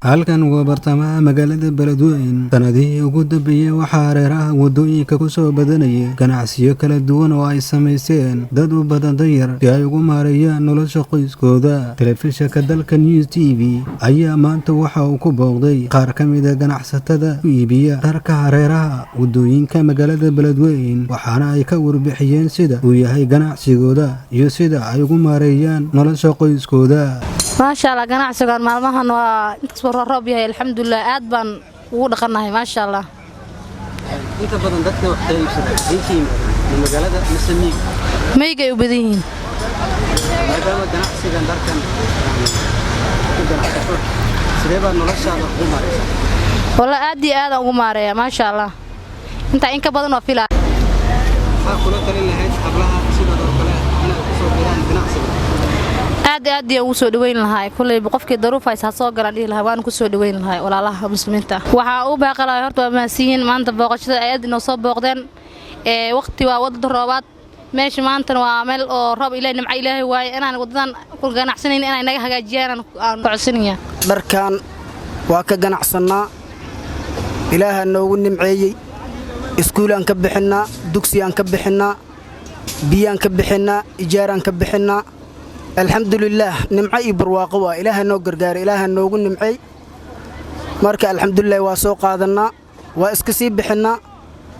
Halkan waa bartamaha magaalada Beledweyne. Sanadihii ugu dambeeyey waxaa hareeraha wadooyinka kusoo badanayay ganacsiyo kala duwan oo ay samaysteen dad u badan danyar si ay ugu maareeyaan nolosha qoyskooda. Telefishinka dalka News TV ayaa maanta waxa uu ku booqday qaar ka mid ah ganacsatada ku iibiya dharka hareeraha wadooyinka magaalada Beledweyne, waxaana ay ka warbixiyeen sida uu yahay ganacsigooda iyo sida ay ugu maareeyaan nolosha qoyskooda. Maasha Allah, ganacsigan maalmahan waa inkastoo roob yahay, alxamdulilah, aad baan ugu dhaqannahay, maasha Allah. Inta badan dadka wax ka iibsada intay yimaadaan magaalada mise miyiga? Miyigay u badan yihiin. Maadaama ganacsigan dharkan ku ganacsato, sidee baa noloshaada ugu maaraysaa? Walla, aad iyo aadaan ugu maareeya, maasha Allah. Intaa in ka badan waa filaa. Maxaa kula talin lahayd hablaha sidoo kale inay ku soo biraan ganacsiga? Aad aad ayaan ugu soo dhaweyn lahaa. Kulleyba qofkii daruuf haysa ha soo galaan dhihi lahaa, waan ku soo dhaweyn lahaa walaalaha muslimiinta. Waxaa u baaqi lahaa, horta waa mahadsan yihiin maanta booqashada ay aad inoo soo booqdeen. Ee waqti waa wadada roobaad, meesha maantana waa meel oo roob Ilaahay, nimco Ilaahay waaye. Inaan wadadan ku ganacsanayn inay naga hagaajiyaan aan ku codsanaya. Dharkan waa ka ganacsannaa, Ilaaha noogu nimceeyey. Iskuulaan ka bixinnaa, dugsiyaan ka bixinnaa, biyaan ka bixinnaa, ijaaraan ka bixinnaa. Alxamdulilaah, nimco iyo barwaaqo waa Ilaaha noo gargaaray, Ilaaha noogu nimcey. Marka alxamdulilah, waa soo qaadannaa, waa iska sii bixinnaa.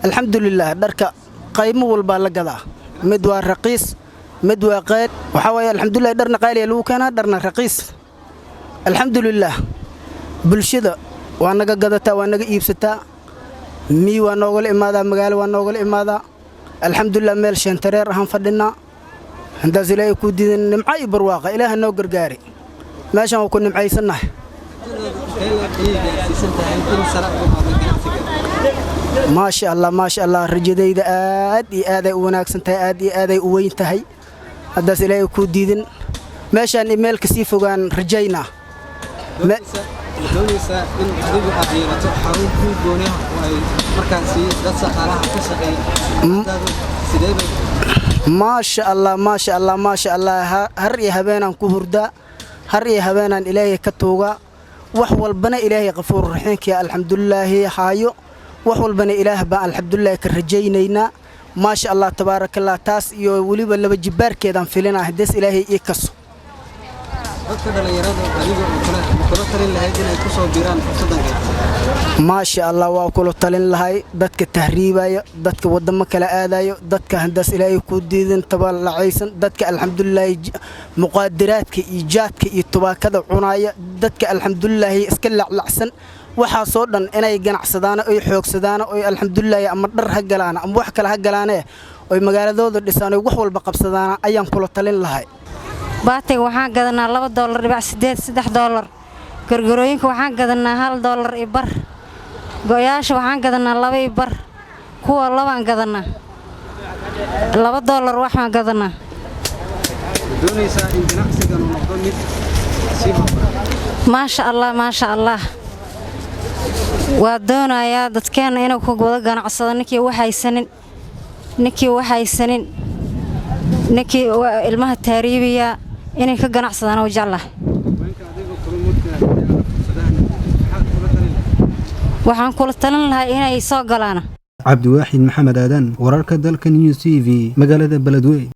Alxamdulilaah, dharka qaymo walbaa la gadaa. Mid waa raqiis, mid waa qayl. Waxaa waaye, alxamdulilah, dharna qaaliya lagu keenaa, dharna raqiis. Alxamdulilaah, bulshada waa naga gadataa, waa naga iibsataa. Miyi waa noogala imaadaa, magaalo waa noogala imaadaa. Alxamdulilah, meel sheentareer ahaan fadhinnaa. Haddaas Ilaahay kuu diidan, nimco iyo barwaaqa Ilaaha noo gargaaray. Meeshan waa ku nimcaysannahay. Ayay gaarsiisan tahay in sare ugu qaado ganacsiga? Maasha Allah, maasha Allah, rajadayda aad iyo aaday u wanaagsan tahay, aad iyo aaday u weyn tahay. Haddaas Ilaahay kuu diidin, meeshaan iyo meel kasii fogaan rajaynaa. Doonaysaa in adigu aad yeelato xarun kuu gooni ah oo ay markaasi dad shaqaalaha ka shaqeeya sidee bay? Maasha Allah, maasha Allah, maasha Allah. Har iyo habeenaan ku hurdaa, har iyo habeenaan Ilaahay ka tuugaa. Wax walbana Ilaahay Qafuur Raxiimkiya, alxamdulilaahi, haayo. Wax walbana Ilaah baan alxamdulilaahi ka rajaynaynaa. Maasha Allah, tabaarakallah. Taas iyo weliba laba jibbaarkeedaan filinaa, haddees Ilaahay ii kaso. Dadka dhallinyarada adiga oo kale ma kula talin lahayd inay ku soo biiraan fursaddan ganacsi? Maasha Allah, waa kula talin lahay. Dadka tahriibaya, dadka waddamo kala aadayo, dadka haddaas Ilaahay ku diidan tabalacaysan, dadka alxamdulilaahi muqaadiraadka iyo jaadka iyo tubaakada cunaaya, dadka alxamdulilaahi iska laclacsan, waxaasoo dhan inay ganacsadaana oy xoogsadaana oy alxamdulilaahi ama dhar ha galaana ama wax kale ha galaanee, oy magaaladooda dhisaan, oy wax walba qabsadaana ayaan kula talin lahay. Baatiga waxaan gadanaa $2.8, $3. Gorgorooyinka waxaan gadanaa $1.50. Go'yaasha waxaan gadanaa 2.50. Kuwa labaan gadanaa $2 waxbaan gadanaa. Doonaysaa in ganacsigan uu noqdo mid sii horumara? Maasha Allah, maasha Allah, waa doonayaa dadkeenna inuu ku wada ganacsado. Ninkii wax haysanin, ninkii wax haysanin, ninkii ilmaha taariibiya inay ka ganacsadaan oo jeclahay. Haweenka adiga kula mudka fursadahan, maxaad kula talin lahayd? Waxaan kula talin lahaa inay soo galaan. Cabdiwaaxid Maxamed Aadan, wararka dalka News TV, magaalada Beledweyne.